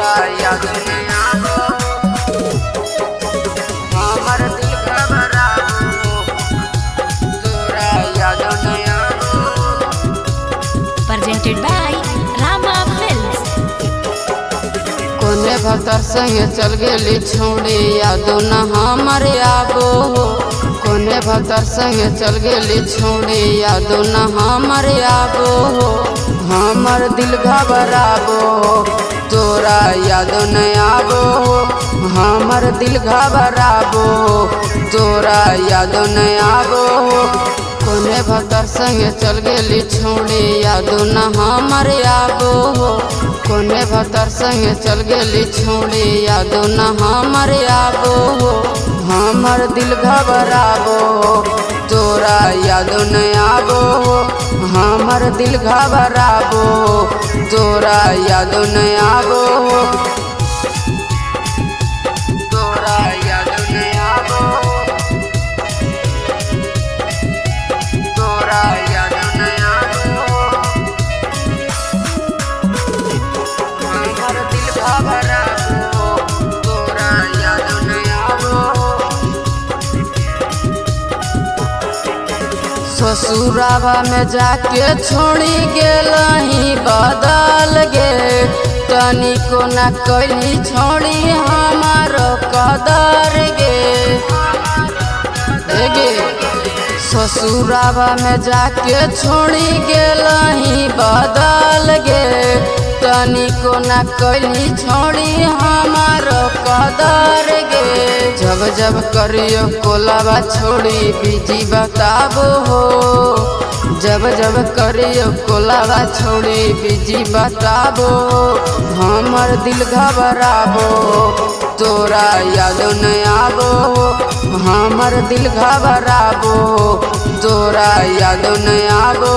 तोरा याद न आबो, हमर दिल घबराबो, तोरा याद न आबो। Presented by Rama Films. कोने भतर संगे चल गेली छोड़ी यादो न हमर आबो, कोने भतर संगे चल गेली छोड़ी यादो न हमर आबो, हमर दिल घबराबो, तोरा यादो न आबो, हमर दिल घबराबो, तोरा यादो न आबो। कोने भतर संगे चल गेली छोड़ी यादो न हमर आबो, कोने भतर संगे चल गेली छोड़ी यादो न हमर आबो, हमर दिल घबराबो, तोरा यादो न आबो, हमर दिल घबराबो, तोरा यादो न आबो, तोरा यादो न आबो, तोरा यादो न आबो, हमर दिल घबराबो, तोरा याद न आबो। ससुरावा में जाके छोड़ी गेलही बदल गे, तनिको न कैली छोड़ी हमार कदर गे। हे गे ससुरावा में जाके छोड़ी गेलही बदल गे, तनिको न कैली छोड़ी हमार कदर गे। जब जब करियो कोलावा छोड़ी बीजी बताबो हो, जब जब करियो कोलावा छोड़ी बीजी बताबो, हमर दिल घबराबो, तोरा याद न आबो, हमर दिल घबराबो, तोरा याद न आबो,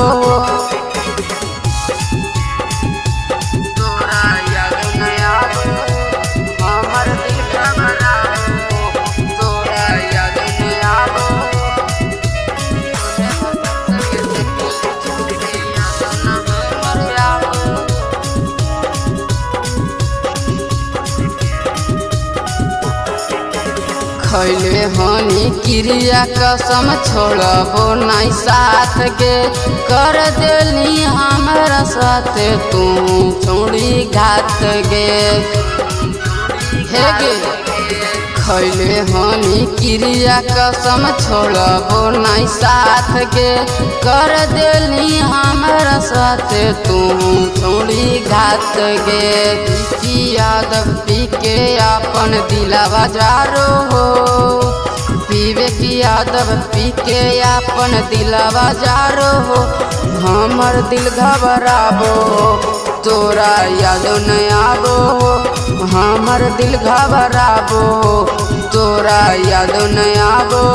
तोरा याद न आबो, हमर दिल घबराबो, तोरा याद न आबो। खैले हनी क्रिया कसम छोड़बो नहीं साथ के, कर देली हमरा साथ तू छोड़ी घात गे। हे गे खैले हनी क्रिया कसम छोड़बो नहीं साथ के, कर देली हमरा साथ तू छोड़ी घात गे। यादव पी के अपन दिलावा जारो हो, विवेक यादव पी के अपन दिलावा जारो हो, हमर दिल घबराबो, तोरा याद न आबो, हमर दिल घबराबो, तोरा याद न आबो।